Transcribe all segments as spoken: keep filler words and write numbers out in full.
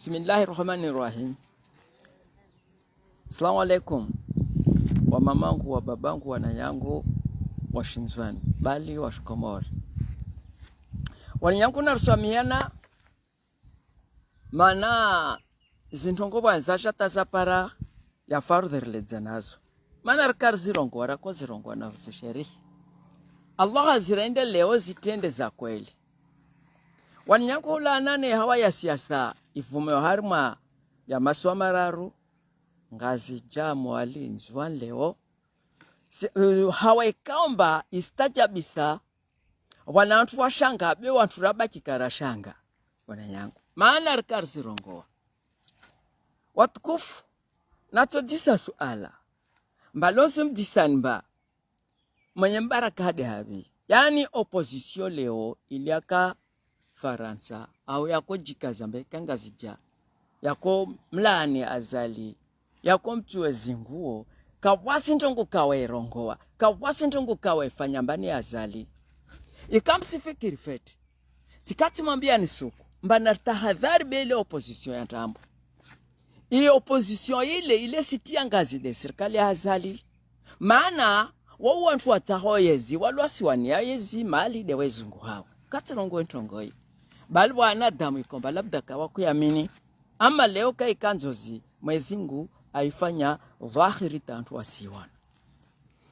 Bismillahi rahmani rahim. Assalamu alaikum. Wamamangu, wababangu, wananyangu, washindzwani, bali washikomori. Wananyangu, naruswamiyana, mana zintrongo bwana zaja tazapara ya fardhwi riledza nazo. Mana rikari zirongowa, rako zirongowa na uzisherihi. Allah hazirende leo zitrende za kweli. Wananyangu, hula nane hawa ya siasa ivumewa harimwa ya masiwa mararu, Ngazidja, Mwali, Ndzuwani leo. Si, uh, hawa ikao amba istajabisa, wana wantru washanga, be wantru rabaki karashanga. Wananyangu, mana rikari zirongowa. Watukufu, natsodzisa suala. Mba lontsi mdzisani mba mwenye mbaraka hade havi. Yaani opposition leo ili yaka Farantsa, au yako djikaza mba ika Ngazidja, yako mlaani Azali, yako mtsuwe zinguo, kawasi ntrongo kawe irongowa, kawasi ntrongo kawe ifanya mbani Azali. Ika msifikiri fete. Tsikatsi mwambiyani suku, mba naritahadhari be ile opposition ya ntrambo. I opposition ile, ile siti ya Ngazidja, sirikali ya Azali. Mana, wo wantru watsaho yezi, walwasiwani ya yezi, mali de wezungu hawo. Katsirongowa entrongo yi. Bali wanadamu ikomba labda kawakuyamini. Ama leo kaika ndzozi, Mwezi Mngu aifanya dhwahiri ta wantru wasiwona.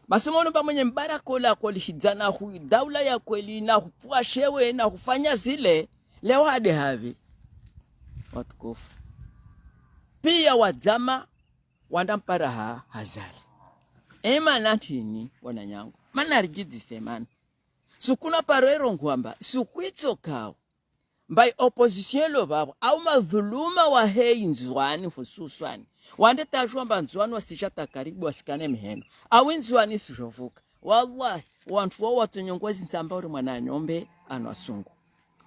Basi mwono mba mwenye mbaraka ola kolihidzana hu daula ya kweli na hupvwa shewe na hufanya zile, leo hade havi. Watukufu. Piya wadzama, wanda mpara ha Azali. Emana ntrini, wananyangu. Mana ridjidzise mana. Suku naparo irongowa mba, suku itsokao. Mba i opposition ilo vavo, au madhuluma wahe i Ndzuwani hususwani. Wande tajua mba Ndzuwani wasija ta karibu wasikane miheno. Au i Ndzuwani isijovuka. Wallahi, wantru wao watsonyongowa zintsamba uri mwana nyombe anwa sungu.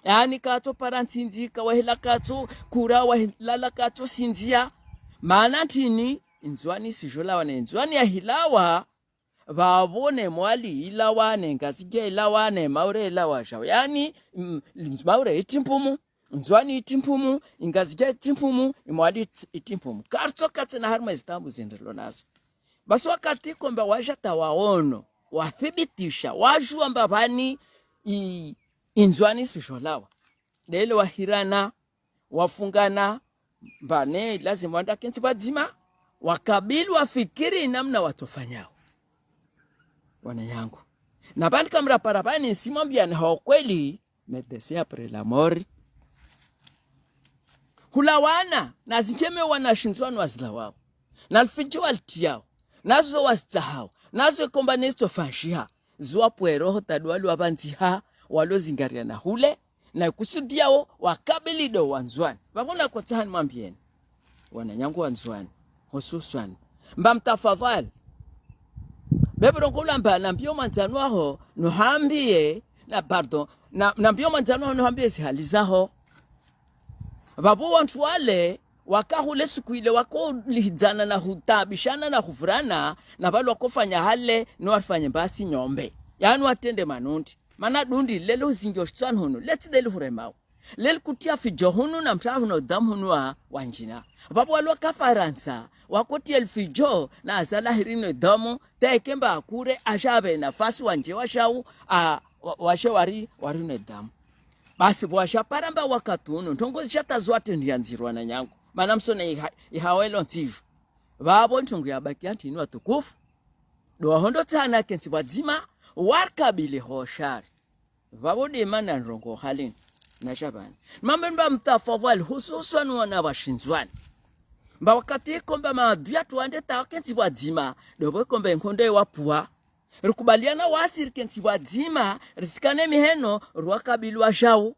Yaani katsopara ntsindzi, kawahila katsokura, wahilala katsosindzia. Mana ntrini, i Ndzuwani isijolawa na i Ndzuwani yahilawa, vavo ne Mwali ilawa, ne Ngazidja ilawa, ne Maore ilawa jao. Yaani, mm, Maore itsi mpumu, Ndzuwani itsi mpumu, i Ngazidja itsi mpumu, i Mwali itsi, itsi mpumu. Karitsoka tsena harimwa ezitaabu zindrilo nazo. Basi wakati ikomba waja ta waono, wathibitisha, wajua mba vani i, i Ndzuwani isijolawa. De ile wahirana, wafungana, mba ne lazima wanda kentsi pvwadzima, wakabili wafikiri namna watsofanyao. Wananyangu. Na vani kamrapara vani simwambiyani ha ukweli, médecin après la mort. Hulawana, na zintreme wanashindzi wanu wazilawao. Na lifidjo walitriyao. Nazo wazitsahao. Nazo ikomba netsofanyishiha. Ziwapvwe roho ta duwali wapvandziha, walo zingariana hule, na ikusudiyao wakabili do Wandzuwani. Vavo nakotsaha nimwambiyeni. Wananyangu Wandzuwani, hususwani. Mba mtafadhali. Be pvo rongowa mba nambiye mwandzani waho, nuhambiye, na pardon, na, nambiye mwandzani waho, nuhambiye zihali zaho. Vavo wantru wale, waka hule suku ile wakolihidzana na hutaabishana na huvurana, na vale wakofanya hale, no wafanye mbasi nyombe. Yaani watrende manundri. Mana dundri lele uzingi oshitswani hunu, letsi lele huremao. Lele kutriya fidjo hunu na mtraha hunu damu hunu wa, wandjina. Vavo walo waka Farantsa, wakotriya lifidjo na Azali ahirine damu, ta ike mba akure, aja apve nafasi wandje wajau, a, wa, waje wari, warine damu. Basi pvwajapara mba wakati unu, ntrongo zija ta ziwatrendea ndziro wananyangu. Mana msona iha, ihawo ilo ntsiju. Vavo ntrongo yabaki ya ntrini watukufu. Do waho ndo tsana kentsi pvwadzima, warikabili ho shari. Vavo de mana nirongowo halini. Na sha vani. Nimwambe mba mtafadhali, hususwani wana wa Shindzuwani. Mba wakati ikomba maadui yatru wande ta wakentsi pvwadzima, do pvo ikomba inkondro iwapvuwa. Rikubaliana wasi rikentsi pvwadzima, risikane miheno, riwakabili wajau.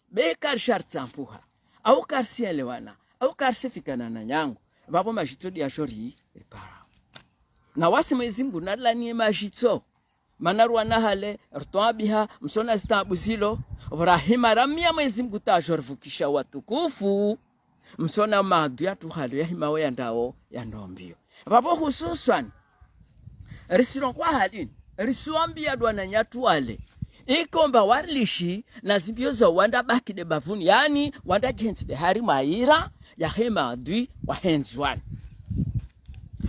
Be karisha ritsambuha. Au karisielewana. Au karisifikana wananyangu. Vavo majitso de yajo ri, riparao. Na wasi Mwezi Mngu nalaniye majitso. Mana ruwana hale, rutaabiha, msona zitaabu zilo. Pvo rahima ramia Mwezi Mngu ta ajo rivukisha watukufu. Msona maadui yatru hale yahimao yandrao, yandrao mbio. Vavo hususwani, risirongowa halini, risiwambiya do wananyatru wale. Ikomba warilishi na zimbio za wandru baki de bavuni, yaani wandru djentsi de hari maira yahe maadui wahe Ndzuani.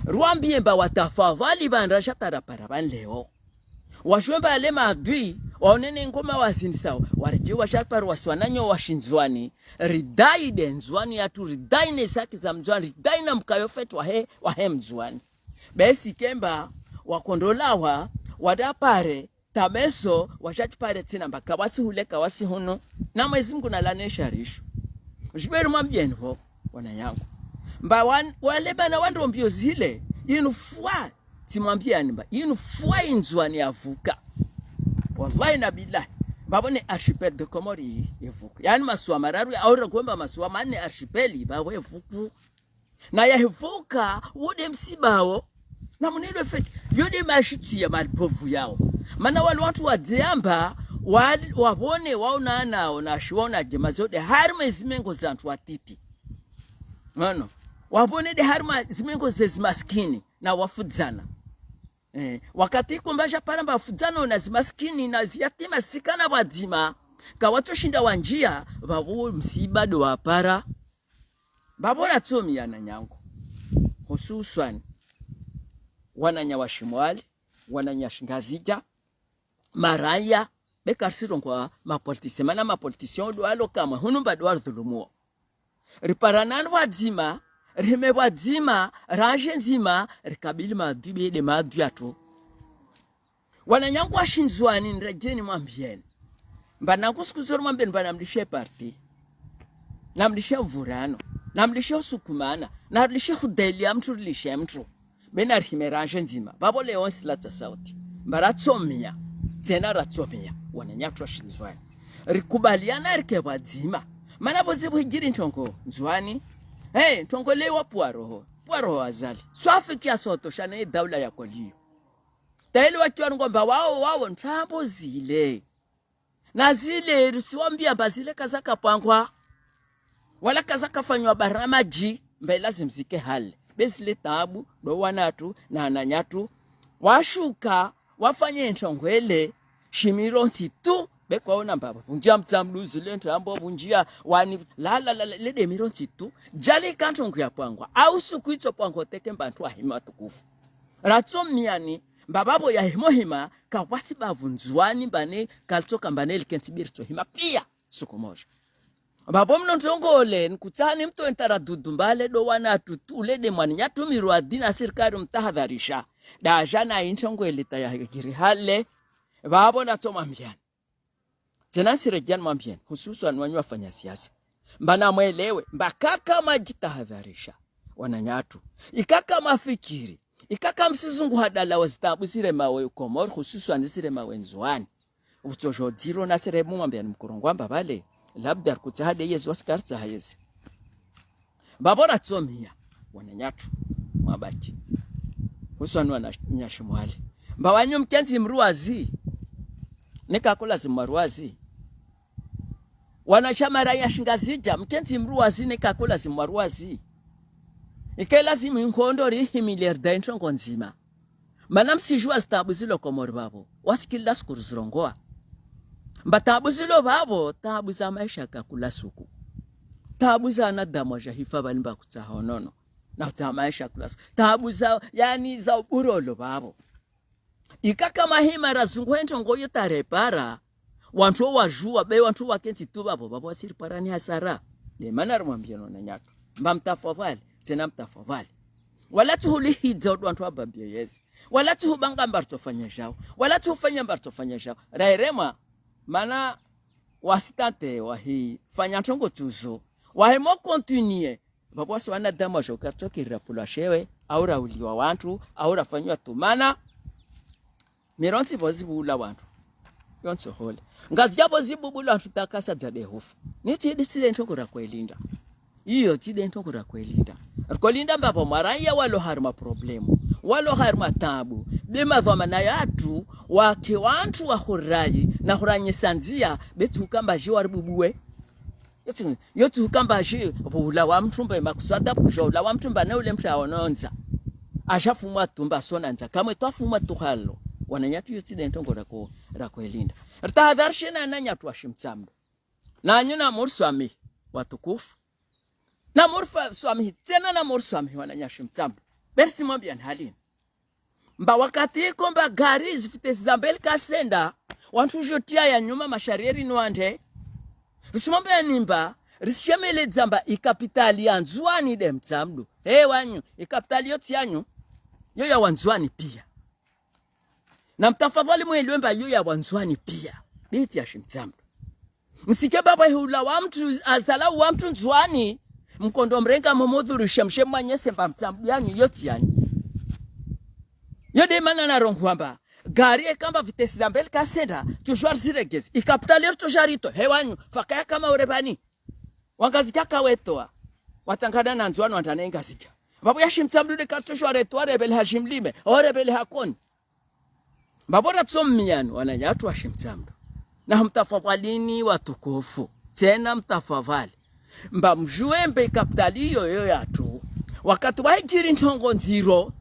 Rwambie mba watafadhwali pvandru sha tarapara pvanu leo. Wajue mba ale maadui, waone ne ngoma wazindisao, waredjei washapara wasi wananyo wa Shindzuani, ridai de Ndzuani yatru, ridai ne zaki za Mndzuani, ridai na mkayo fetu wahe, wahe Mndzuani. Basi kemba, wakondolawa, wadapare, tameso, washapare tsina mba kawasi hule kawasi hunu, na Mwezi Mngu nalanesha risho. Jiberi mwambieni pvo, wananyangu. Mba wan-, wale bana wandru mbio zile, inu fwa, tsimwambiani mba, inu fwa Ndzuani yavuka. Wallahi na billahi, mbapvo ne archipel de Comores yavuka. Yaani masiwa mararu ya aura kwamba masiwa mane archipel, mbapvo yavuku. Na yahivuka, wo de msiba wo. Na munilwe fete, yo de mashitsi ya malipovu yao. Mana wale wandru wadziamba, wal-, wapvone waonanao, na shiwaona djema zo de harimwa zimengo za wandru watiti. Mano, wapvone de harimwa zimengo ze zimasikini, na wafudzana. Eh, wakati ikomba shapara mba wafudzana na zimasikini, na ziyatima zikana pvwadzima, kawatsoshinda wandjia, pvapvo msiba do wapara. Mbapvo ratsomia wananyangu. Hususwani wananya wa Shimwali, wananya Shingazidja, maraya, be karisirongoa mapolitisieni, mana mapolitisieni ndo walo kamwe, hunu mba ndo wadhulumuo. Riparane pvwadzima, rihime pvwadzima, randje ndzima, rikabili maadui be de maadui yatru. Wananyangu wa Shindzuani, niredjeni mwambieni. Mba nangu siku zori mwambieni mba namlishe parti. Namlishe uvurano. Namlishe usukumana. Namlishe hudeli ya mndru rilishe mndru. Be narihime randje ndzima. Mbapvo leo nsi latsa sauti. Mba ratsomia. Tsena ratsomia. Wananyatru wa Shindzuani. Rikubaliana rike pvwadzima. Mana pvo zibu hidjiri ntrongo Ndzuani. Hey, ntrongo lewa pvwa roho. Pvwa roho Azali. Swafi kiasi otosha ne daula ya koliyo. Tayeli wakiwa ngomba wao, wao, ntrambo zile. Na zile, risiwambia mba zile kazaka pangwa. Wala kazaka fanywa barnamaji, mba ilazimu zike hale. Be zile taabu, ndo wanatru, na wananyatru. Washuka, wafanye ntrongo ele, shimiro ntsi tu, be kwaona mba, pvundjia Mtsamdu zile ntrambo, pvundjia wani, la, la, la, la, le de miro ntsi tu, djali ka ntrongo ya pangwa. Au suku itso pangwa teke mba wandru wahime watukufu. Ratsomiani, mba mbapvo yahimo hima, kawasi bavu Ndzuani mbane, kalitsoka mbane likentsi be ritsohima pia, suku moja. Mbapvo mno ntrongo ole, nikutsani mtowe ntaradudu mbale ndo wanatru tu, le de mwananyatru mirwadi na sirikali mtahadharisha. Daja na introngo ele tayahiri hale, mbapvo natsomwambiani. Tsena nsiredjeni mwambieni, hususwani wanyu wafanya siasa. Mba namwelewe, mba kaka madjitahadharisha. Wananyatru. Ikaka mafikiri. Ikaka msizungu hadala wa zitaabu ziremawo Komori, hususwani ziremawo Ndzuani. Utsojo dziro na siremu mwambiani mkurongwa mba pvale. Labda rikutsaha de yezi, wasi karitsaha yezi. Mbapvo ratsomia, wananyatru, mwabaki. Hususwani wananya Shimwali. Mba wanyu mkentsi mruwazi, neka kulazimu mwaruwazi. Wananya maraya Shingazidja, mkentsi mruwazi, neka kulazimu mwaruwazi. Ike lazimu inkondo rihimile ridai ntrongo ndzima. Mana msijua zitaabu zilo Komori mbapvo. Wasikilila suku rizirongoa. Mba taabu zilo mbapvo, taabu za maesha ka kula suku. Taabu za wanadamu waja hifa pvali mba kutsaha unono. Na kutsaha maesha kula suku. Taabu za, yaani za uburolo mbapvo. Ikaka mahima razunguhe ntrongo yo tarepara. Wandru wajua, be wandru wakentsi tu mbapvo, mbapvo wasiripara ni hasara. De mana rimwambieni wananyatru. Mba mtafadhwali, tsena mtafadhwali. Wala tsuhulihidza ndo wandru wabambie yezi. Wala tsuhubanga mba ritsofanya jao. Wala tsuhufanya mba ritsofanya jao. Rairemwa, mana wasitante wahifanya ntrongo tsuzo. Wahimo continuer. Mbapvo wasi wanadamu wajo karitsoki rapulwa shewe, au rauliwa wandru, au rafanywa tumana. Miro ntsi pvo zibuula wandru. Yontsi hole. Ngazidja pvo zibubula wandru takasa dza de hufa. Ni tsi de, tsi de ntrongo rakwelinda. Iyo, tsi de ntrongo rakwelinda. Rakwelinda mbapvo maraya walo harimwa problemu. Walo harimwa taabu. Be madhwamana yatru, wake wandru wahurayi, na huranyesa ndzia, be tsi hukamba ji waribubuwe. Yotsi, yotsi hukamba ji, pvo ulawa mndru mba makuswada, pvo kuja ulawa mndru mba ne ule mndru aonondza. Aja fumwa tu mba sonandza. Kamwe twafumwa tu halo. Wananyatru, iyo tsi nde ntrongo rako, rako elinda. Ritahadharishe na wananyatru wa Shimtsamdu. Nanyu namuriswamihi, watukufu. Namuriswamihi, tsena namuriswamihi wananya Shimtsamdu. Be ritsi mwambiani halini. Mba wakati iko mba gari zifitesi za mbeli kasenda, wantru djo tiya ya nyuma masharieri ni wandre. Ritsi mwambiani mba, ritsishemeledza mba ikapitali ya Ndzuani nde Mtsamdu. He wanyu, ikapitali yo tsi yanyu, yo ya Wandzuani piya. Na mtafadhali mwelewe mba yo ya Wandzuani piya. Be tsi ya Shimtsamdu. Msike baba hula wa mtru, azala wa mtru Ndzuani, mkondo mrenga momodhurisha mshe mwanyese mba Mtsamdu yanyu, yo tsi yanyu. Yo nde mana narongoa mba, gari eka mba vitesi za mbeli kasenda, tsudjua riziregeze. Ikapitali ritodja ritowe, he wanyu, faka ya kama urebani. Wangazidja kawetowa. Watsangana na Ndzuani wandana Ngazidja. Pvapvo ya Shimtsamdu nde karitodjua retowa rebele ha Shimlime, o rebele ha Koni. Pvapvo ratso mmiani, wananyatru wa Shimtsamdu. Na mtafadhalini watukufu. Tsena mtafadhali. Mba mdjuwe mbe ikapitali iyo yo yatru. Wakati wahidjiri ntrongo ndziro,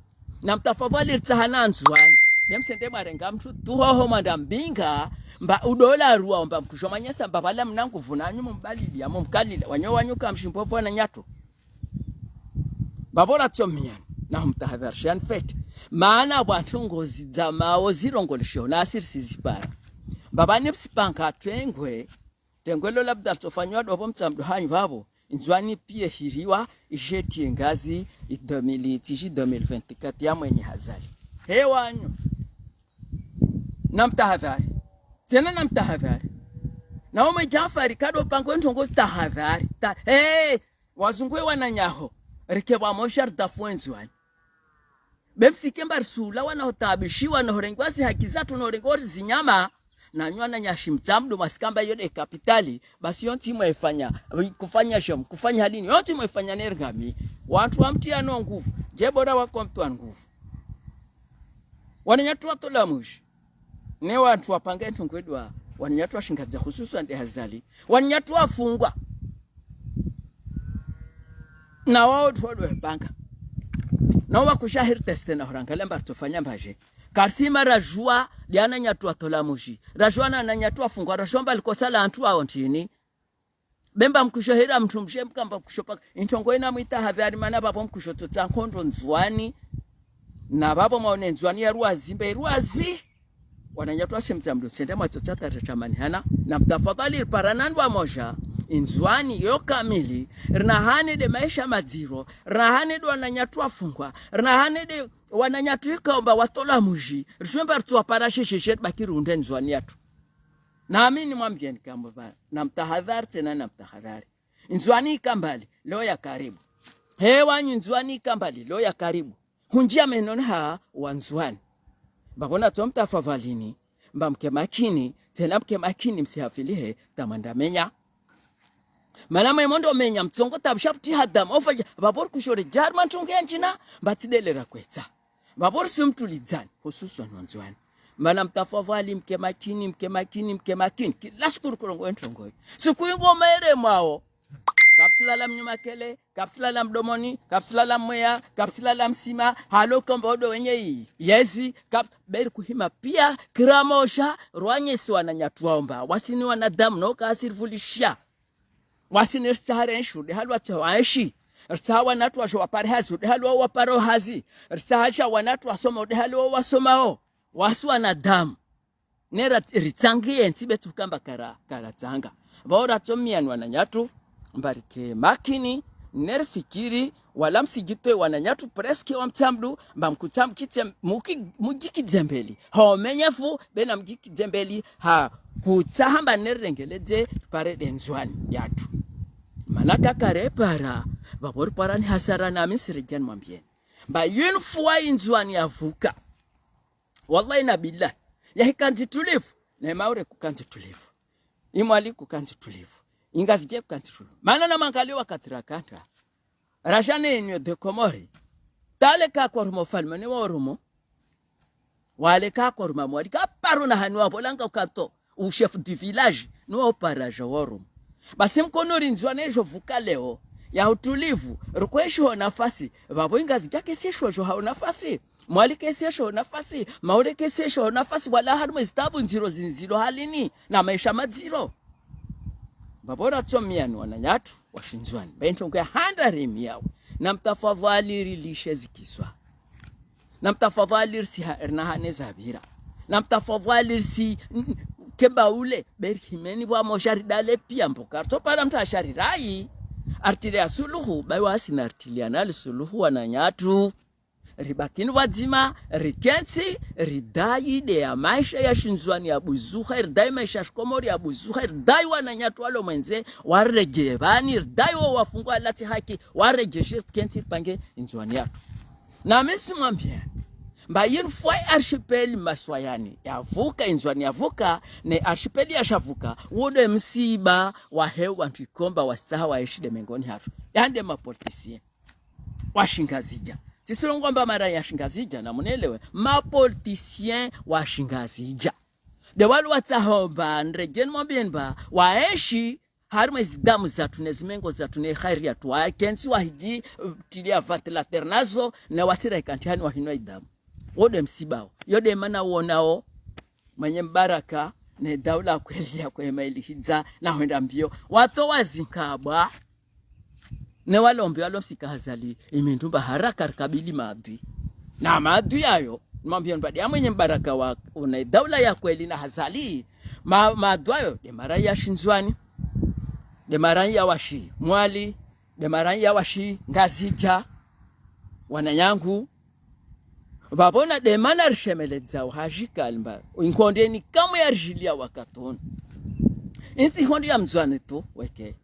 na mtafadhali ritsaha na Ndzuani. Ne msende mwarenga mtru tu hoho mwandra mbinga, mba udola ruwa, mba mkudjo manyesa, mba pvala mna nguvu nanyu mumbalili, ya mumkalila, wanyu wanyu kamshimbo pvo wananyatru. Pvapvo ratso mmiani, na mtahadharishani fete. Mana wantru ngozi dzamao zirongolesho, na siri sizipara. Pvapvo ni pvsipanga tengwe, tengwe lo labda ritsofanywa ndopvo Mtsamdu hanyu pvapvo, Ndzuani piya hiriwa, ijeti ye ngazi, i deux mille, tiji deux mille vingt-quatre ya mwenye hazali. He wanyu. Na mtahadhari. Tsena na mtahadhari. Na omwe Jafari kado pangwe ntrongo zitahadhari. Ta, he, wazungu we wananyaho. Rike pvamosha ritafue Ndzuani. Be msike mba risula wana hotabishiwa, no horengwa zi haki zatru, no horengwa ori zinyama, nanyu wananya Shimtsamdu mwasika mba iyo nde kapitali, basi yontsi mwefanya, kufanya shem, kufanya halini, yontsi mwefanya neri ngami. Wantru wamtiya no nguvu, nge bora wako mtwa nguvu. Wananyatru wa Tolamuji. Ne wantru wapanga entrongo edwa, wananyatru wa Shingazidja hususwani nde Hazali. Wananyatru wafungwa. Na wao tu wadwe panga. Na wao wakushahiri teste na huranga lemba ritsofanya mbaje. Karisima rajua, liana nyatru wa Tolamuji. Rajua na wananyatru wafungwa, rajua mba likosa la wantru wao ntrini. Be mba mkushohira mtru mshe mkamba mkushopa. Introngo ina mwitahadhari mana pvapvo mkushotsotsa nkondo Ndzuani. Na pvapvo mwaone Ndzuani ya ruwazi, mbe ruwazi. Wananyatru wa Shimtsamdu, msende mwatsotsa tare tamani hana. Na mtafadhali riparana ndrwa moja. Indzuani yo kamili. Rinahane nde maesha madziro. Rinahane nde wananyatru wafungwa. Rinahane nde wananyatru ikao mba wa Tolamuji. Rijue mba ritsuwapara sheshe she ribaki riunde Ndzuani yatru. Nami nimwambieni kamwe pvanu, na mtahadhari tsena na mtahadhari. Indzuani ika mbali, leo ya karibu. He wanyu Indzuani ika mbali, leo ya karibu. Hunjia menoni ha Wandzuani. Pvapvo natso mtafadhalini, mba mke makini, tsena mke makini msihafilihe, tamanda menya. Mana mwe mondo menya, mtsongo tabusha pvuti hadamu, ofanya, pvapvo rikushore jari mantrongo ya ndjina, mba tsi ndele rakwetsa. Pvapvo risimtulidzani, hususwani Wandzuani. Mana mtafadhali mke makini, mke makini, mke makini. Kila siku rikurongoa entrongo iyo. Siku ingo mere mwao. Kapvatsi lala mnyuma kele, kapvatsi lala mdomoni, kapvatsi lala mweya, kapvatsi lala msima, halo komba odo wenye iyi. Yezi, kap-, be rikuhima piya, kiramoja, rwanyesi wananyatru wao mba. Wasi ni wanadamu, no kasirivulisha. Wasi ni ritsaha renshi, nde hali watsaha waenshi. Ritsaha wanatru washo wapare hazi, nde hali wao waparo hazi. Ritsaha sha wanatru wasoma, nde hali wao wasomao. Wasi wanadamu. Ne ra-, ritsangi yentsi be tsi ukamba kara, karatsanga. Pvao ratso miani wananyatru, mba rike makini, ne rifikiri, wala msijitwe wananyatru presque wa Mtsamdu, mba mkutsa mkitse, muki-, mujikidze mbeli. Ha umenyefu, be na mujikidze mbeli, ha kutsaha mba ne rirengeledze, ripare nde Ndzuani yatru. Mana kakarepara, pvapvo ripara ni hasara nami nisiridjani mwambieni. Mba yinu fuwa Indzuani yavuka. Wallahi na billahi. Yahika ndzi tulivu. Ne Maore kuka ndzi tulivu. Imwali kuka ndzi tulivu. Ingazidja kuka ndzi tulivu. Mana na mangalio wakati rakandra. Rajane inyo de Komori. Tale ka kwa rumo falme ne wa rumo. Wale ka kwa rumo mwali ka paro na hanu wa bolanga ukanto. U chef du village. Nuwa uparaja wa rumo. Basi mkono ri Ndzuani ejo vuka leo. Ya utulivu. Rukweshi ho nafasi. Pvapvo Ingazidja kesi esho jo ha unafasi. Mwali kesi esho nafasi, Maore kesi esho nafasi, wala harumwa ezitabu ndziro zindziro halini, na maesha madziro. Mbapvo ratsomiani wananyatru, washindzuani. Mba introngo ya handa rimi yawo. Na mtafadhwali rilishe zikiswa. Na mtafadhwali risi ha-, rinahane zapvira. Na mtafadhwali risi, n-, n-, kemba ule, be rihimeni pvwamoja ridale pia mboka. Tsopara mtru ashari rayi, artile ya suluhu, bayi wasi na artile ya nali suluhu wananyatru. Ribakini pvwadzima, rikentsi, ridayi de ya maesha ya shindzuani ya buzuha, ridayi maesha ya shikomori ya buzuha, ridayi wananyatru walo mwendze, waredjee pvani, ridayi wo wafungwa latsi haki, waredjee shi rikentsi ripange indzuani yatru. Na mi tsimwambiani, mba yinu fwa archipel maswayani, yavuka, indzuani yavuka, ne archipel yashavuka, wo de msiba, wahe wantru ikomba, wasitsaha waeshi de mengoni hatru. Yande mapolitisiye. Wa Shingazidja. Tsisi rongoa mba mara ya Shingazidja, na munelewe. Mapolitisiye wa Shingazidja. De walo watsaho mba, nredjeni mwambieni mba, waeshi, harumwa ezidamu zatru, ne zimengo zatru, ne khairi yatru. Wakentsi wahidji, uh, tilia ventilateur nazo, ne wasira ikantihani wahinwa idamu. Wo de msiba wo. Yo de mana wonao, Mwenye Mbaraka, ne daula kweli ya kwema ilihidza, na hwenda mbio. Wato wazinkabwa, ne walombi walo msika hazali, imindumba haraka rikabili madwi. Na madwi ayo, mwambieni mba de ya Mwenye Mbaraka wa, une daula ya kweli na hazali, ma, madwi ayo, de mara ya shindzuani, de mara ya washi Mwali, de mara ya washi Ngazidja, wananyangu, Pvapvo na de mana rishemeledzao hadjika limba, inkondeni kamwe yaridjilia wakati unu. Intsi inkondeni ya Mndzuani tu, weke.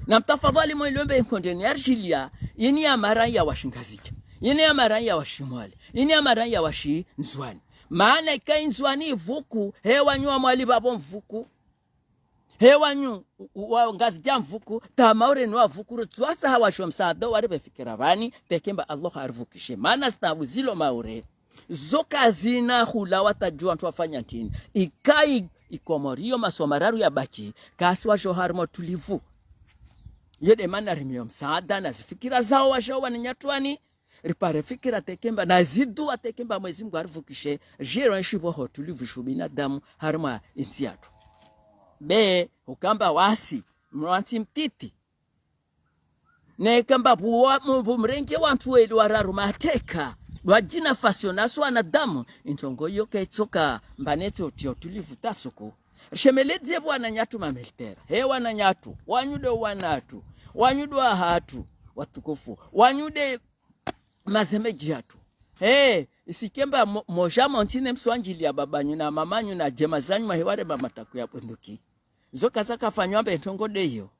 Na mtafadhwali mwe lombe inkondeni yaridjilia, ini ya mara ya wa Shingazidja. Ini ya mara ya wa Shimwali. Ini ya mara ya wa Shindzuani. Maana ika Indzuani ivuku, he wanyu wa Mwali pvapvo mvuku. He wanyu, wa Ngazidja mvuku, ta Maore ni wavuku, rutswasa hawasho msaada, wari pve fikira pvani, teke mba Allah harivukishe. Mana zina uzilo Maore. Zo kazina hula watajua wantru wafanya ntrini. Ikai, ikomori yo maswa mararu ya baki, kasi wajo harumwa utulivu. Yo de mana rimio msaada na zifikira zao wajao wananyatwani, ripare fikira teke mba, na zidua teke mba Mwezi Mngu arivukishe, jiro enshi pvo ho utulivu sha ubinadamu harumwa intsi yatru. Be, ukamba wasi, mrantsi mtiti. Ne kamba pvuwa, mu-, pvumrenge wantru weli wararu mateka, dwa djina fasio naso wanadamu, introngo yo ketsoka, mba netso tia utulivu tasuku. Rishemeledze pvo wananyatru mamilitera. He wananyatru, wanyu de wanatru, wanyu de wahatru, watukufu, wanyu de mazemedji yatru. He, isike mba mo-, moja montsi ne mswanjili ya babanyu na mamanyu na djema zanyu mahiware mamataku ya bunduki. Zo kaza kafanywa mbe ntrongo de iyo.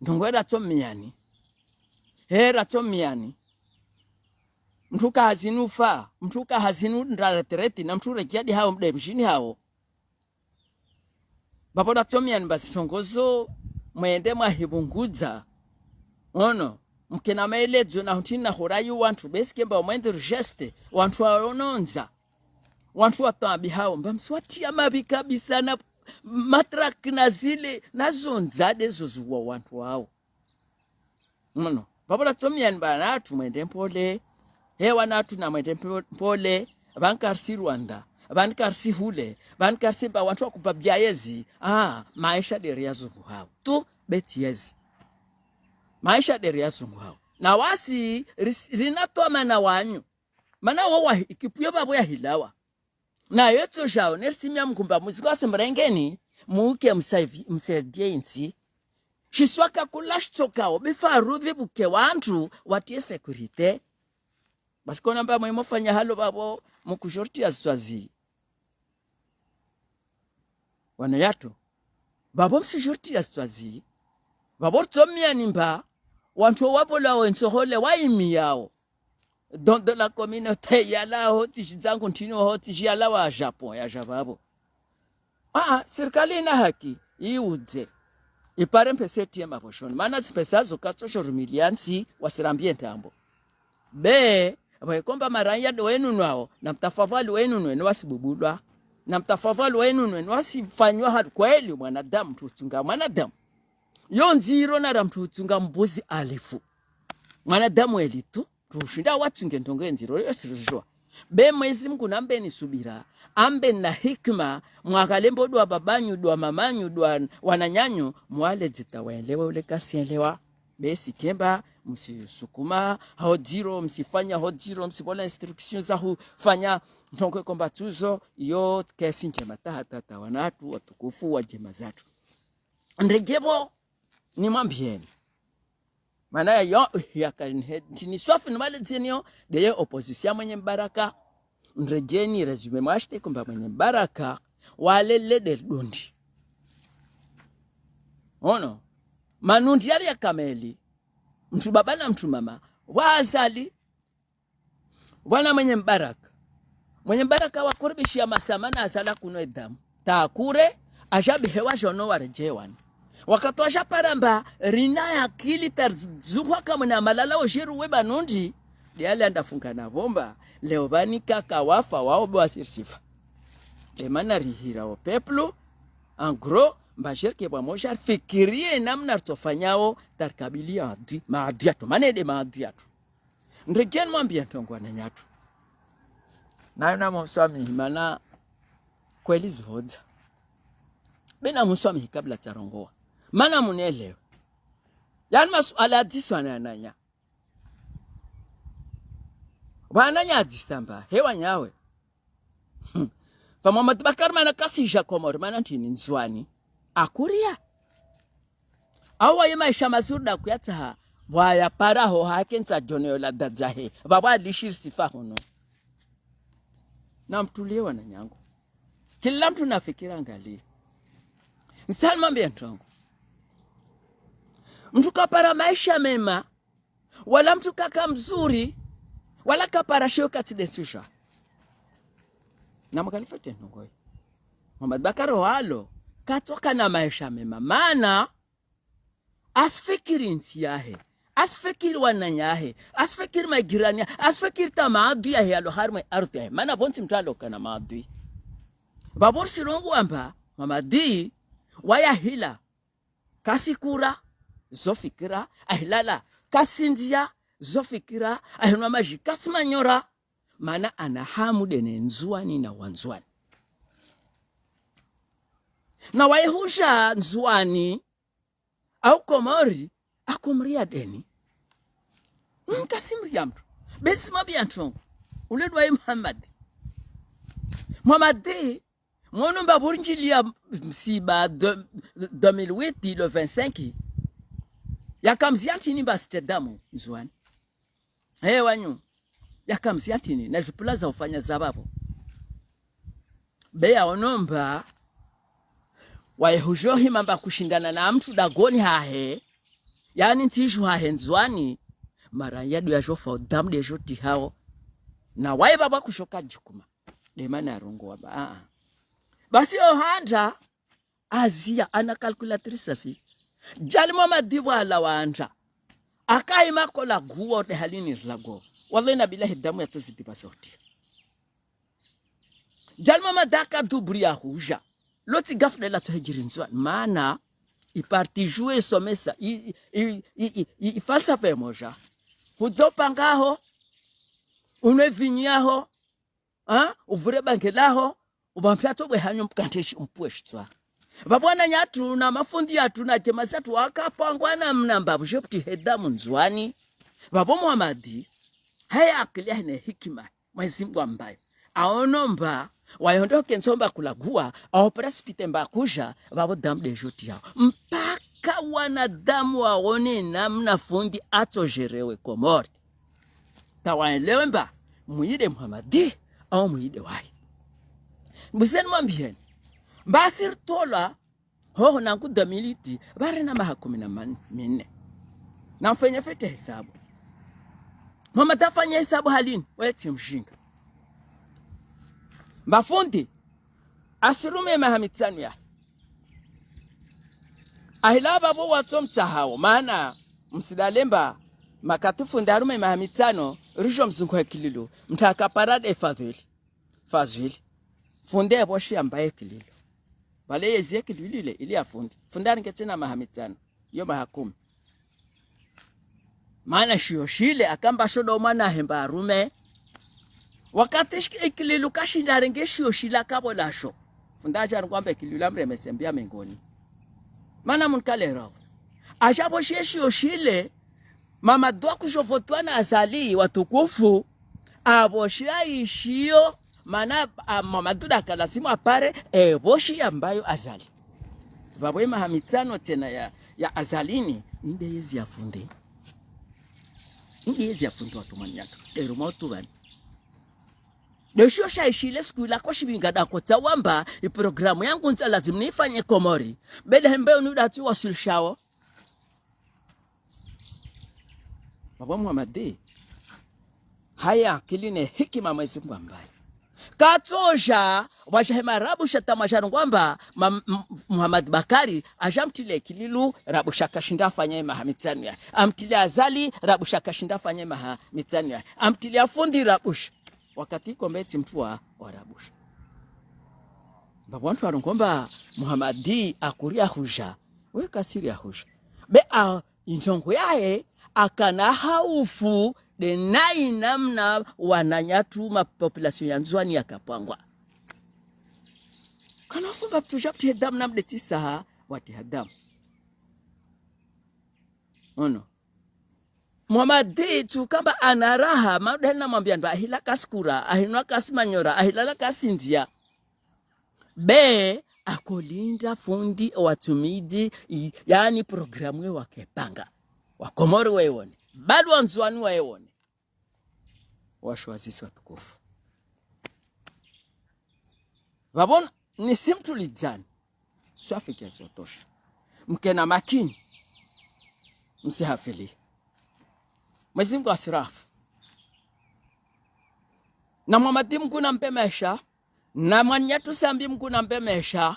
Ntrongo ratsomiani. He ratsomiani. Mntru ka hazini ufa, mntru ka hazini undra retraite, na mntru redjea de hao mde mdjini hao. Pvapvo ratsomiani mba zintrongo zo, mwende mwahipvungudza. Ono, mkena maeledzo na huntrini na hurayi wantru, be isike mba mwende rujeste, wantru waonondza. Wantru wataabi hao, mba msiwatia mabi kabisa na matraki na zile, na zo ndza de zo zuwa wantru wao. Mno, pvapvo ratsomiani mba wanatru mwende mpole. He wanatru na mwende mpo-, mpole. Pvanu karisi Rwanda. Pvanu karisi hule. Pvanu karisi mba wantru wakubabia yezi. Ah, maesha de ri ya zungu hao. Tu, beti yezi. Maesha de ri ya zungu hao. Na wasi, ris-, rina twamana wanyu. Mana wo wahi, ikipu yo pvapvo yahilawa. Na yo tso jao, nerisimia mkumba muziko wasi mrengeni, muke msaivi-, msaidie intsi. Shiswa kakula shitsokao, bifaru bibuke wantru, watie sécurité. Basi kona mba mwe mofanya halo pvapvo, mkujortia zitswazi. Wananyatru. Pvapvo msijortia zitswazi. Pvapvo ritsomiani mba, wantru wapvola wentsohole, waimiao. Dans, dans la communauté, yala hotsi shidzangu ntrini hotsi shiyala wa Japon, ya Japon. Ah, ah, sirikali ina haki, iudze. Ipare mpesa itie mapvoshoni. Mana zimpesa zo katso shorumiliansi, wasirambie ntambo. Be, pvwe komba maranya de wenu nwao, na mtafadhwali wenu nwe, ni wasibubulwa. Na mtafadhwali wenu nwe, ni wasifanywa hali kweli mwanadamu, mntru utsunga mwanadamu. Yo ndziro na ra mntru utsunga mbuzi alifu. Mwanadamu eli tu. tushinda watsunge ndrongoo ndziro, yo sirijua. Be Mwezi Mungu nambeni subira, ambeni na hikima, mwakalembo dua babanyu, dua mamanyu, dua wananyanyu, mwaledze ta waelewe ule kasielewa. Be si kemba, msisukuma, ho ndziro, msifanya ho ndziro, msivola instruction za hufanya, ndrongoo komba tsuzo, yo kesi ndjema ta hata ta wanatru, watukufu, wa djema zatru. Ndedjepvo, nimwambieni. Mana yo, yaka, nhe, ntrini swafi ni wale dzenio, ndeye opposition ya Mwenye Mbaraka. Ndredjeni, résumé mwashite kumba Mwenye Mbaraka, wale lede dundi. Ono, manundi yali ya kameli, mtru baba na mtru mama, wa Azali, wana Mwenye Mbaraka. Mwenye Mbaraka wakurubishiya masama na Azali kunwa edamu. Ta kure, ajabihewa jono waredjewani. Wakati waja paramba, rina ya akili ta rizunguha kamwe na malala ojiru we manundi, ndeyale anda funga na vomba, leo vani kaka wafa wao bo wasirisifa. Demana rihira o peuple, en gros, mba jerke bwa moja, rifikirie namna ritsofanyao, ta rikabili adui, maadui yatru, mana nde maadui yatru. Ndredjeni mwambiye ndrongoo wananyatru. Nayo namuswamihi, mana kweli zihodza. Be namuswamihi kabla tsarongowa. Mana munelewe. Yani masuala yadziswa na wananya. Wananya adzisa mba, he wanyawe. Hmm. Fa Mohamed Bacar mana kasija Komori, mana ntrini Ndzuani. Akuria. Awa ye maesha mazuri nda kuyatsaha, waya para ho hake ntsa djoneyo la dadzahe, vavo alishirisifa hunu. Namtulie wananyangu. Kila mtru na fikira angalie. Ntsa nimwambiye ndrongoo. Mtru kapara maesha mema, wala mtru kaka mzuri, wala kapara sheo katsi de tsusha. Na mkalifa tenu ngoyi. Mohamed Bacar walo, katsoka na maesha mema. Mana, asifikiri ntsi yahe, asifikiri wananyahe, asifikiri majirani yahe, asifikiri ta maadui yahe yalo harimwa e ardhwi yahe. Mana pvontsi mtru aloka na maadui. Vavo risirongowa mba, Mohamed, waya hila, kasikura, zo fikira, ahilala, kasindzia, zo fikira, ahinwa maji, kasimanyora, mana ana hamu de ne Ndzuani na Wandzuani. Na waye huja Ndzuani, au Komori, akumria deni. Mm, kasimria mtru. Be si mwambiye ndrongoo. Ule dwaye Mohamed. Mohamed, mwono mba vurindjilia msiba de, deux mille huit, le vingt-cinq. Yakamzia ntrini mba site damu, Ndzuani. He wanyu. Yakamzia ntrini, na zipula za ufanya za vavo. Be yaono mba, waye hujo hima mba kushindana na mtru dagoni hahe, yani ntsi ju hahe Ndzuani, mara yadu yajo fa o damu de jo tihao. Na waye vavo kujo kadjukuma. Demana yarongowa mba, a, a. Basi yo handa, azia, ana calculatrice asi. Djali Mohamed vwala wandra. Akaima kola guo de halini rilago. Wallahi na billahi damu yatsozidi vavo soti. Djali Mohamed aka duburi ya huja. Lotsi gafu de latso hejiri Ndzuani. Mana, i parti jouer somesa, i, i, i falsafa emoja. Hudza upanga ho, unwe vinyo yaho, ha? Uvure bange laho, uba mpyato bwe hanyo mkanteshi umpwe shitswa. Vavo wananyatru na mafundi yatru na djema zatru wakapangwa namna mba vuje pvuti he damu Ndzuani. Vavo Mohamed, haya akili yahe ne hikima, Mwezi Mungu ambaye. Aono mba, waye ndo ke ntsomba kulaguwa, aopera sipite mba kuja, vavo damu de jo tihao. Mpaka wanadamu waone namna fundi atso jerewe Komori. Ta waelewe mba, mwide Mohamed, au mwide waye. Mbuzeni mwambiyeni. Mba si ritolwa, hoho nangu deux mille huit, vare na maha kumi na mane, mine. Na mfenye fete hesabu. Mohamed afanye hesabu halini, wetsi mjinga. Mba fundi, asirume maha mitsanu ya. Ahila vavo watso mtsahao, mana msidale mba makati fundi arume maha mitsanu, rijo mzungu he kililo, mtaka parade fadhili. Fadhili. Fundi evoshi yambaye kililo. Vale yezi ye kililo ile, ili ya fundi. Fundi aringe tsena maha mitsanu, yo maha kumi. Mana shiyo shile akamba sho ndo mwana hemba arume. Wakati shik-, Ikililu kashinda arenge shiyo shile akapvo lasho. Fundi aja ngwambe Ikililu amremese mbia mengoni. Mana munkale roho. Aja pvo shiye shiyo shile, Mamadu akujovotwa na Azali watukufu, apvo shiya ishiyo, mana, a, Mamadu daka lazimu apare, e, pvo shiya mbayo Azali. Pvapvo emaha mitsano tsena ya, ya Azali ni, inde yezi ya fundi. Inde yezi ya fundi watu manyaka. Dero mautu pvani. Desho sha ishile siku ila koshi vinga dako tsa wamba, i programu yangu ntsa lazimu nifanye Komori. Bele hembe unu dati wasilishao. Baba Muhamadi, haya akili ne hikima Mwezi Mungu ambaye. Katsoja, waja hema Rabusha tamaja ngwamba, ma-, m-, Muhamadi Bakari, aja amtile Ikililu, Rabusha kashinda afanya emaha mitsano ya. Amtile Azali, Rabusha kashinda afanya emaha mitsano ya. Amtile afundi Rabusha. Wakati ikombe tsi mtu wa, wa Rabusha. Baba wantru warongoa amba Muhamadi akuri ahuja, we kasiri ahuja. Be a, introngo yahe, akana haufu, de nayi namna wananyatru ma population ya Ndzuani yakapvangwa. Kana ufu ba ptuja pti hedamu namde tsi saha, wati hedamu. Ono. Muhamadi tsukamba ana raha, maudahili namwambia ndo ahila kasikura, ahinwa kasimanyora, ahilala kasinzia. Be, akolinda fundi watsumidi, i-, yaani programu ye wakepanga. Wakomori wewone. Bali Wandzuani wewone. Washo wazisi watukufu. Pvapvo nisi mtulidzani. Swafi kiasi ya utosha. Mkena makini. Msihafili. Mwezi Mungu asirafu. Na Muhamadi Mungu nampve maesha. Na mwananyatru Sambi Mungu nampve maesha.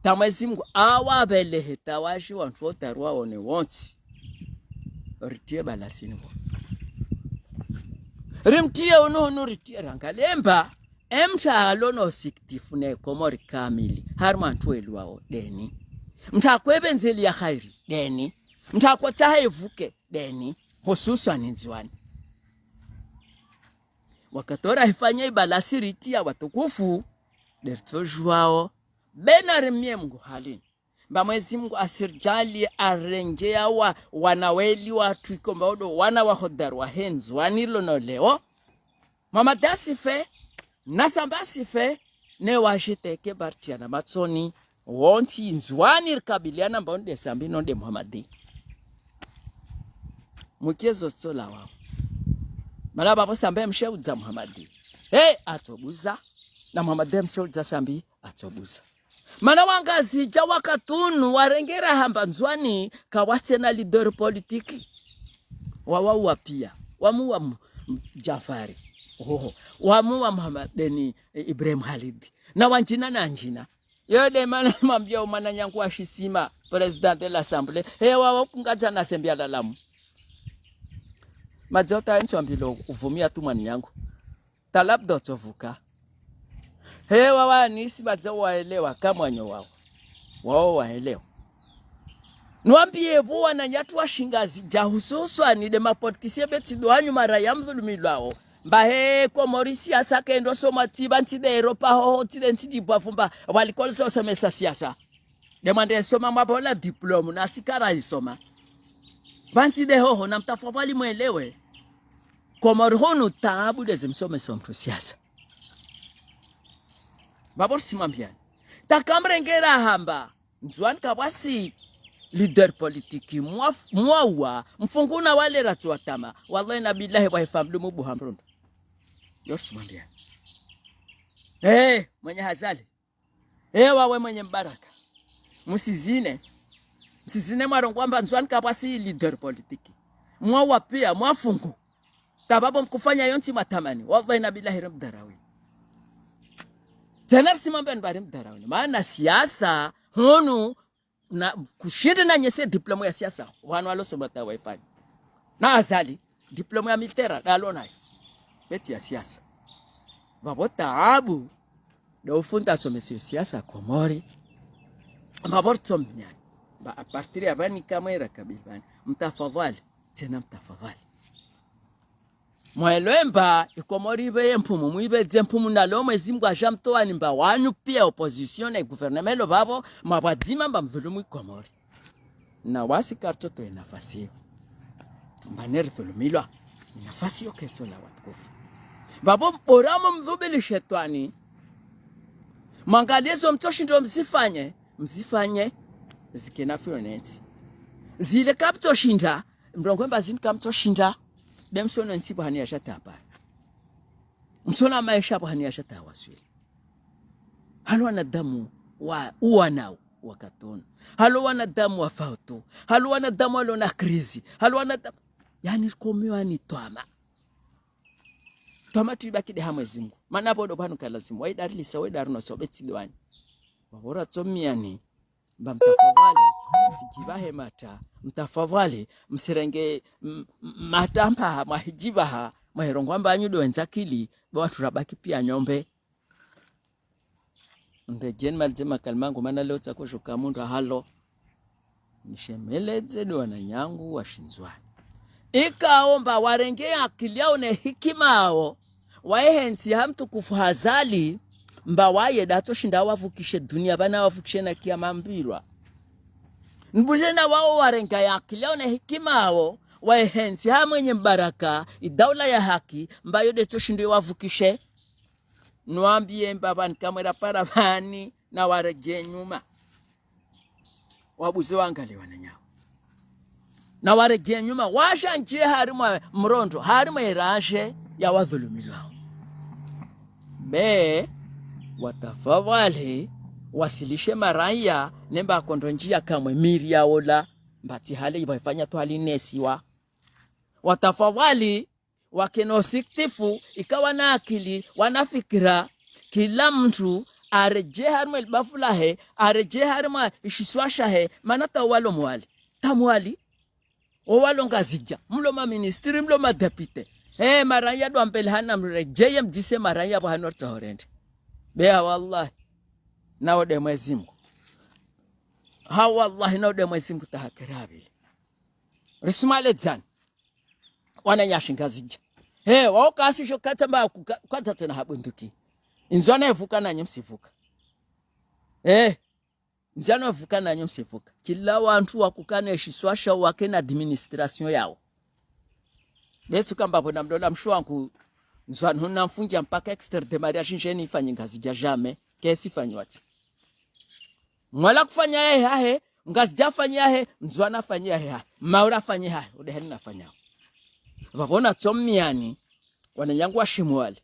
Ta Mwezi Mungu awapvelehe tawaji wantru wotaru waone wontsi. Ritie balasini wo. Rimtie unu hunu ritie rangalemba. Emtru alo no sikitifu ne Komori kamili. Harimwa ntru eluwao deni. Mtru akwepvendze eli ya hairi deni. Mtru akotsaha evuke deni. Hususwani Ndzuani. Wakati ora hifanya ibalasi ritia watukufu. Deritsojuwao. Bena rimie Mungu halini. Mba Mwezi Mungu asiridjaaliye arenge ya wa, wana weli watru ikomba odo wana wahodari wahe Ndzuani lono leo. Muhamadi asife, na Sambi asife, ne wajiteke bartiana matsoni, wontsi Ndzuani rikabiliana mba onde Sambi nonde Muhamadi. Mukie zo tsola wao. Mana pvapvo Sambi msheudza Muhamadi. He, atsobuza. Na Muhamadi msheudza Sambi, atsobuza. Mana wangazidja wakati unu warenge raha mba Ndzuani kawatsina leader politique. Wawauwa pia. Wamuwa M-, M-, Jafari. Oho. Wamuwa Muhammad deni, e, Ibrahim Halidi. Na wanjina na wanjina. Yo de mana mwambia umwananyangu wa shisima, président de l'Assemblée. He wawo kungadza na sembia lalamu. Madzota ntsu ambilo uvumia tu mwananyangu. Ta labda utsovuka. He wawo nisi badza waelewa kamwanyo wawo. Wawo waelewa. Nwambie pvo wananyatru wa Shingazidja hususwani de mapolitisiye be tsi do wanyu mara ya mdhulumilwao. Mba he Komori siasa kendo soma tsi pvantsi de Europa hoho tsi de ntsi djibwa fumba walikoli so somesa siasa. De mwande soma mwapvola diplôme na sikara isoma. Pvantsi de hoho na mtafwavali mwelewe. Komori hunu taabu de zimsomesa mtru siasa. Pvapvo simwambiani. Ta kamrenge raha mba. Ndzuani kapvatsi leader politique. Mwa, mwauwa. Mfungu na wale ratsi watama. Wallahi na billahi wa hifamdu mubu hamrundu. Yo simwambiani. Eh, mwenye hazali. Ewa we mwenye mbaraka. Musizine. Musizine mwarongoa mba Ndzuani kapvatsi leader politique. Mwauwa pia, mwafungu. Ta pvapvo mkufanya yontsi mwatamani. Wallahi na billahi rimdharauni. Tsena risimwambiani mba rimdharauni. Mana siasa, hunu, na kushindi na nyese diplôme ya siasa wanu walosoma ta waifanya. Na Azali, diplôme ya militaire dalo nayo. Be tsi ya siasa. Pvapvo taabu, de ufundi asomese siasa Komori. Pvapvo ritsomnyani. Ba à partir ya pvani kamwe rakabili pvani. Mtafadhali. Tsena mtafadhwali. Mwelwe mba, Ikomori ibe ye mpumu, mwibe ze mpumu nalo Mwezi Mngu yadja mtowa ni mba wanyu piya opposition na gouvernement lo babo, mabwadzima mba mdhulumu Ikomori. Na wasi kartsotowa ye nafasi iyo. Mba neri dhulumilwa, nafasi iyo ketsola watukufu. Babo mbora mo mdhubili shetwani. Mwangaliye zo mtsoshindo mzifanye, mzifanye, zikena fiyo nentsi. Zile kaptsoshinda, mrongowe mba zini kamtsoshinda, be msono ntsi pvahanu yadja tawapara. Msono maesha pvahanu yadja tawaswili. Halo wanadamu wa, uwanao wakati unu. Halo wanadamu wa fautu. Halo wanadamu walo na krizi. Halo wanadamu, yani komiwa ni twama. Twama tuyibaki de ha Mwezi Mngu. Mana pvo ndo pvanu kalazimu. Wayi dari lisa, wayi dari noso, be tsi dwani. Wabora tsomiani. Mba mtafadhwali, msidjibahe mata, mtafadhwali, msirenge, m-, m-, mata mba, mwahidjibaha, mwahirongowa mba wanyu ndo wendza akili, bo wantru rabaki piya nyombe. Ndedjeni malize makalima yangu mana leo tsakoshuka mundru ahalo. Nishemeledze ndo wananyangu wa Shindzuwani. Ikao mba warenge akili yawo ne hikima yawo, wayehe ntsi ha mtukufu Azali, mba waye ndatsoshinda wavukishe duniya, pvanu wavukishe na kiyama mbili. Nibuze na wawo warenga ye akili yawo ne hikima yawo, wayehe ntsi ha Mwinyi Mbaraka, idaula ya haki, mba yo ndetsoshindwa iwavukishe. Nwambiye mba pvani kamwe rapara pvani, na waredjeyi nyuma. Wabuze wangaliye wananyawo. Na waredjeyi nyuma, washandjiye harimwa mrondo, harimwa iradje ya wadhulumilwawo. Be, watafadhwali, wasilishe maraya, ne mba kondro ndjiya kamwe miri ya wola, mba tsi hale iba ifanya tu hali nesiwa. Watafadhwali, wakena usikitifu, ika wana akili, wana fikira, kila mntru aredjeyi harimwa libavu lahe, aredjeyi harimwa ishisiwa shahe, mana ta walo Mwali. Ta Mwali. Owalo Ngazidja. Mlo maministri, mlo madepite. He, maraya ndo mbele hanu mredjeye mdzise maraya pvahanu ritsaho rende. Be ha wallahi. Nawo nde Mwezi Mngu. Ha wallahi, nawo nde Mwezi Mngu tahakirabili. Risumaledzani. Wananyashi Ngazidja. He, wawo kasi sho kata mba kuka-, kata tsena ha bunduki. Indzuwani evuka nanyi msivuka. He, Ndzuwani evuka nanyi msivuka. Kila wantru wakukana eshisiwa shawo wakena administration yawo. Be tsi kamba pvo na mlola mshe wangu, Ndzuwani hunu namfungia mpaka extrait de mariage ndjeni ifanye Ngazidja jamais. Kesi fanyiwa tsi. Mwali afanye yahe hahe, Ngazidja afanye yahe, Ndzuwani afanye yahe hahe, Maore afanye hahe, ode hali nafanyao. Pvapvo natsomiani, wananyangu wa Shimwali.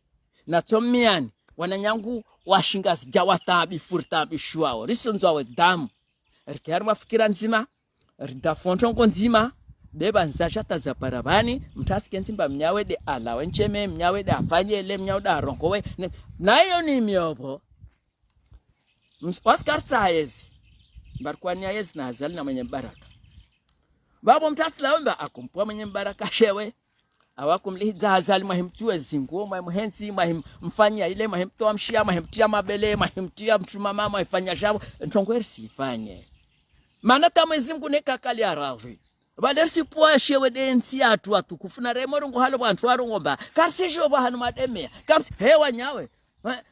Natsomiani, wananyangu wa Shingazidja wataabifu, ritaabishiwawo. Risondzwawo damu. Rike harimwa fikira ndzima, ridafuwa ntrongo ndzima, be pvanu zadja ta zapara pvani, mntru asikentsi mba mnyawe nde alawe ndjeme, mnyawe nde afanye le, mnyawe nde arongowe. Ne, nayo ni miyopvo. Ms-, wasi karitsaha yezi. Mba rikwa ni ya yezi na Azali na Mwinyi Mbaraka. Pvapvo mntru asilawe mba akumpuwa Mwinyi Mbaraka shewe. Awu akumlihidza Azali mwahimtsuwe zinguo, mwahimhentsi, mwahimfanya ile, mwahimtowa mshiya, mwahimtriya mabele, mwahimtriya mtrumama, mwahifanya djapvo. Ntrongo eri sifanye. Mana ta Mwezi Mngu neka kali ya radhi. Pvale risipuwa shewe nde ntsi yatru watukufu na remo rongowa halo wantru warongowa mba. Karisisho pvahanu mademeya. Kamsi hewa nyawe. Eh,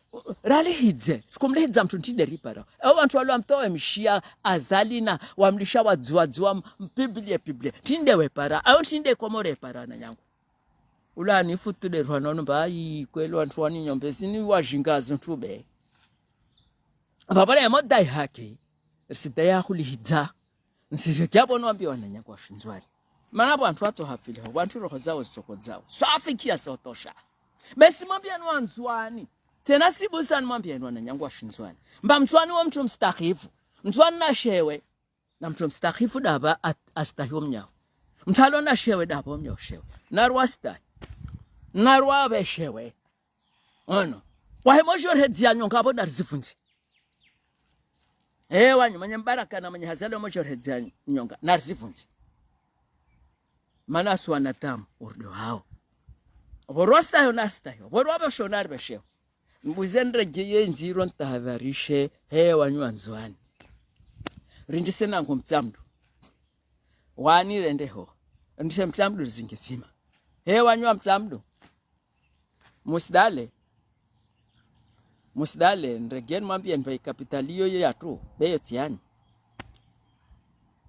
ralihidze. Sikumlihidza mntru ntsi nde ripara. Ewo wantru walo wamtowa mshiya Azali na wamlisha wadzuwadzuwa m-, mpibliye pibliye. Ntsi nde wepara. Awo ntsi nde Komori epara wananyangu. Ula ni futu nde rwana unu mba ayi kweli wantru wani nyombe zini wajinga zintru be. Pvapvo le yamodai haki. Risidai ya hulihidza. Ntsireke apvo nwambiye wananyangu wa Shindzuwani. Mana pvo wantru watso hafili ho, wantru roho zawo zitsoko zawo. Swafi kiasi ya utosha. Be tsi mwambiye ni Wandzuwani. Tsena sibusa ni mwambiye ni wananyangu wa Shindzuwani. Mba Mndzuwani wo mntru mstahifu. Mndzuwani na shewe. Na mntru mstahifu ndapvo at-, astahiwo mnyawe. Mntru alo na shewe ndapvo mnyawe shewe. Narwa stahi. Narwa pve shewe. Ono. Wahe mojorhedzi ya nyonga apvo narizivundzi. Ewa, nyi mwenye Mbaraka na mwenye Hazali mojorhedzi ya nyonga. Narizivundzi. Mana si wanadamu, urudi wawo. Opvo rwastahiwo naristahiwo. Opvo rwapveshewo naripveshewo. Mbuze niredjeye ndziro nitahadharishe, he wanyu Wandzuwani. Rindise nangu Mtsamdu. Wani rende ho. Ndise Mtsamdu rizinge ndzima. He wanyu wa Mtsamdu. Musidale. Musidale, nregeni mwambiyeni mba ye kapitali iyo iyo yatru, be yo tsi yanyu.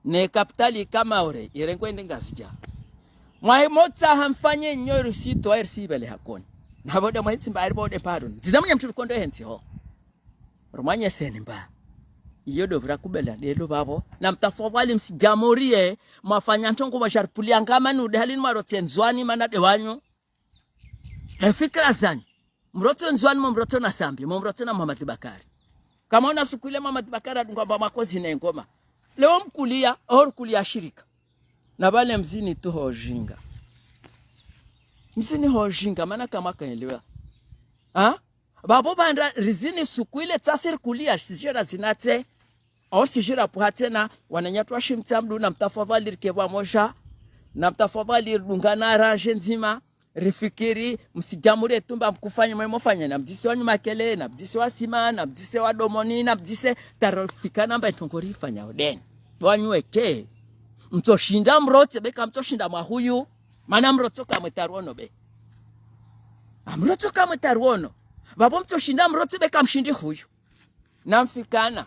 Ne kapitali ka Maore, irengwe ende Ngazidja. Mwayi motsaha mfanye nyo risitowa risibele hakoni. Na pvo de mwahitsi mba ari pvo de pardon. Zina mwenye mtru rikondo hentsi ho. Rumwanyeseni mba. Iyo do vira kubela lelo pvapvo. Na mtafadhwali msidjamuriye, mwafanya ntrongo mwasharipuliya ngama ni ude halini mwarotse Ndzuwani mana de wanyu. E fikira zanyu. Mrotse Ndzuwani mo mrotse na Sambi, mo mrotse na Mohamed Bakari. Kamwona suku ile Mohamed Bakari adungwa mba makozi ne ngoma. Leo mkuliya, aho rukuliya shirika. Na pvale mzini tu ho ujinga. Mzini ho ujinga, mana kamwakaelewa. Ha? Pvapvo pvandra rizini suku ile tsasi rikuliya sijera zinatse. Aho sijera pvwa tsena, wananyatru wa shi Mtsamdu na mtafadhwali rike pvwamoja. Na mtafadhwali ridungane raje ndzima. Rifikiri, msidjamuriye tu mba mkufanya mwe mofanya, na mdzise wanyu Makele, na mdzise wa Sima, na mdzise wa Domoni, na mdzise tarofika na mba ye ntrongo rifanya udeni. Wanyu weke, mtsoshinda mrotse, be ka mtsoshinda mwahuyu, mana mrotse ka mwe taruono be. Amrotse ka mwe taruono. Pvapvo mtsoshinda mrotse, be ka mshindi huyu. Namfikana.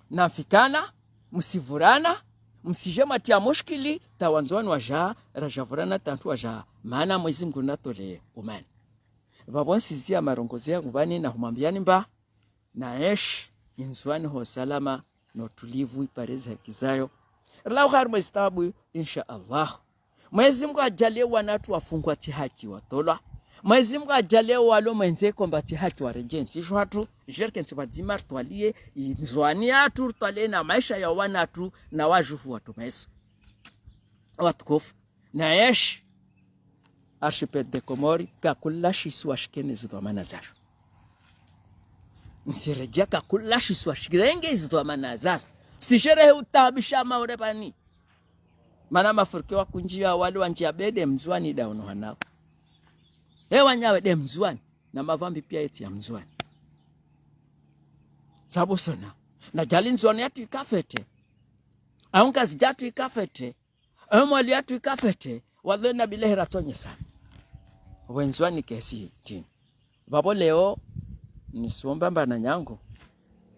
Namfikana, msivurana, msije mwatriya mushkili, ta Wandzuwani waja, raja vurana ta wantru waja, mana Mwezi Mngu natoleye umani. Pvapvo nsiziya marongozi yangu pvani na humwambiyani mba, naenshi, Ndzuwani ho salama, no utulivu, ipare ze haki zayo. Rilawe harimwa ze taabu, insha Allah. Mwezi Mngu ajaliye wanatru wafungwa tsi haki watolwa. Mwezi Mngu ajaliye walo mwendze komba tsi haki waredjeyi ntsi sho hatru, jerke ntsi pvadzima ritwaliye, Ndzuwani yatru ritwaliye na maesha ya wanatru na wajuhu watru meso. Watukufu. Naenshi. Archipel de Comores, kakula shisiwa shikene zidhwamana zasho. Ntsiredjeya kakula shisiwa shirenge zidhwamana zasho. Sisherehe utaabisha Maore pvani. Mana mafurike wakundjiya wali wandjiya be de Mndzuwani da uno hanao. He wanyawe de Mndzuwani, na mavambi piya yetsi ya Mndzuwani. Sabu sona, na jali Ndzuwani yatru ikafete. Au Ngazidja yatru ikafete. Au Mwali yatru ikafete. Wallahi na billahi ratsonyesana. Wendzuwani kesi tini. Pvapvo leo, nisuomba mba wananyangu.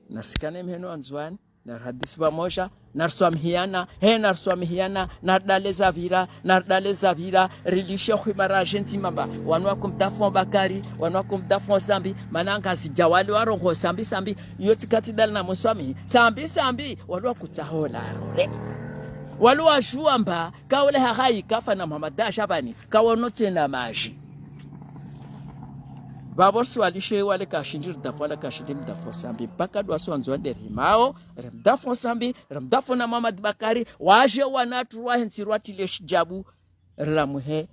Narisikane miheno Wandzuwani, narihadisi pvamoja, nariswamihiyana, he nariswamihiyana, naridale zapvira, naridale zapvira, rilishe hwima raje ndzima mba, wanu wakumdafu Bakari, wanu wakumdafu Sambi, mana Ngazidja wali warongoa Sambi, Sambi, iyo tsi katidali na muswamihi, Sambi, Sambi, wali wakutsaho la rore. Wali wajuwa mba, kaule hahayi kafa na Mohamed Dajabani, kawono tsena maji. Pvapvo risiwalishe wale kashindji ridafu wala kashindji mdafu Sambi. Mpaka dua si Wandzuwani de rihimao, rimdafu Sambi, rimdafu na Mohamed Bakari, waje wanatru wahentsi rwatile shijabu, rilamuhe,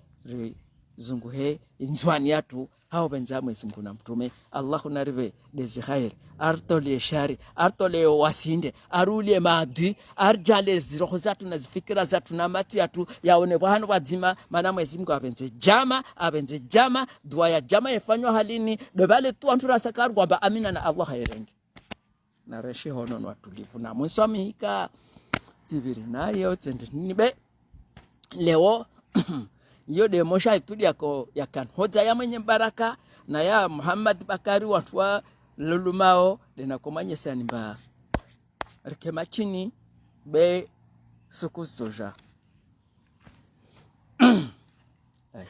rizunguhe, Ndzuwani yatru, hau pvendza Mwezi Mngu na mtrume, Allahu naripve de zi kheri, aritoleye shari, aritoleye wasinde, aruliye maadui, arijaliye ziroho zatru na zifikira zatru na matso yatru, yaone pvahanu pvadzima, mana Mwezi Mngu apvendze djama, apvendze djama, dua ya djama yefanywa halini, de pvale tu wantru rasa karuhwamba amina na Allah hayirenge. Narenshi hono no watulivu na muswamihi ka tsipviri naye utsende nibe. Leo, iyo de mosha itudi yako, ya kanhodza ya Mwenye Baraka, na ya Mohamed Bakari wantru wa lulumao, de nakomanyesani mba. Rike makini, be suku zoja. Ai.